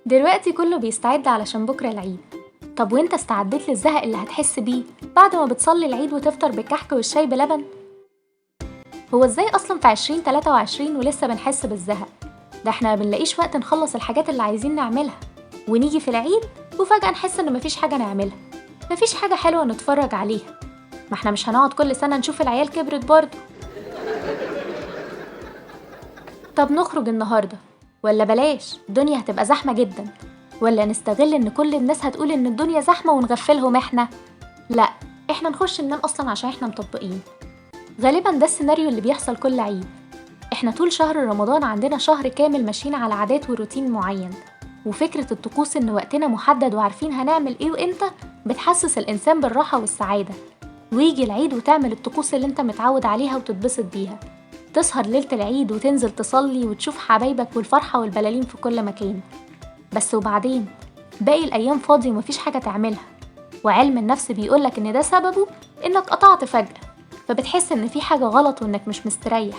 دلوقتي كله بيستعد علشان بكرة العيد. طب وانت استعديت للزهق اللي هتحس بيه بعد ما بتصلي العيد وتفطر بالكحك والشاي بلبن؟ هو ازاي اصلا في 2023 ولسه بنحس بالزهق؟ ده احنا ما بنلاقيش وقت نخلص الحاجات اللي عايزين نعملها، ونيجي في العيد وفجأة نحس ان مفيش حاجة نعملها، مفيش حاجة حلوة نتفرج عليها. ما احنا مش هنقعد كل سنة نشوف العيال كبرت برضه. طب نخرج النهاردة ولا بلاش؟ الدنيا هتبقى زحمة جدا. ولا نستغل ان كل الناس هتقول ان الدنيا زحمة ونغفلهم احنا؟ لا، احنا نخش ننام اصلا عشان احنا مطبقين. غالبا ده السيناريو اللي بيحصل كل عيد. احنا طول شهر رمضان عندنا شهر كامل ماشيين على عادات وروتين معين، وفكرة الطقوس ان وقتنا محدد وعارفين هنعمل ايه وامتى بتحسس الانسان بالراحة والسعادة. ويجي العيد وتعمل الطقوس اللي انت متعود عليها وتتبسط بيها، تسهر ليلة العيد وتنزل تصلي وتشوف حبايبك والفرحة والبلالين في كل مكان. بس وبعدين باقي الأيام فاضي ومفيش حاجة تعملها. وعلم النفس بيقولك إن ده سببه إنك قطعت فجأة، فبتحس إن في حاجة غلط وإنك مش مستريح.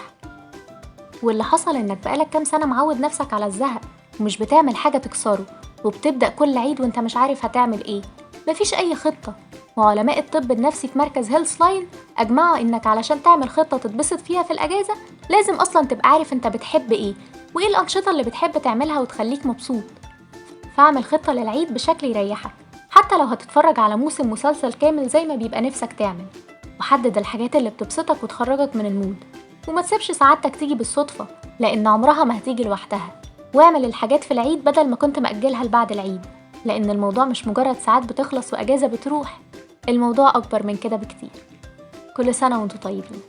واللي حصل إنك بقالك كام سنة معود نفسك على الزهق ومش بتعمل حاجة تكسره، وبتبدأ كل عيد وإنت مش عارف هتعمل إيه، مفيش أي خطة. وعلماء الطب النفسي في مركز هيلث لاين أجمعوا إنك علشان تعمل خطة تتبسط فيها في الأجازة لازم أصلا تبقى عارف إنت بتحب إيه وإيه الأنشطة اللي بتحب تعملها وتخليك مبسوط. فاعمل خطة للعيد بشكل يريحك، حتى لو هتتفرج على موسم مسلسل كامل زي ما بيبقى نفسك تعمل. وحدد الحاجات اللي بتبسطك وتخرجك من ال mood، وما تسيبش سعادتك تيجي بالصدفة لأن عمرها ما هتيجي لوحدها. واعمل الحاجات في العيد بدل ما كنت مأجلها لبعد العيد، لأن الموضوع مش مجرد ساعات بتخلص وأجازة بتروح، الموضوع أكبر من كده بكتير. كل سنة وانتوا طيبين.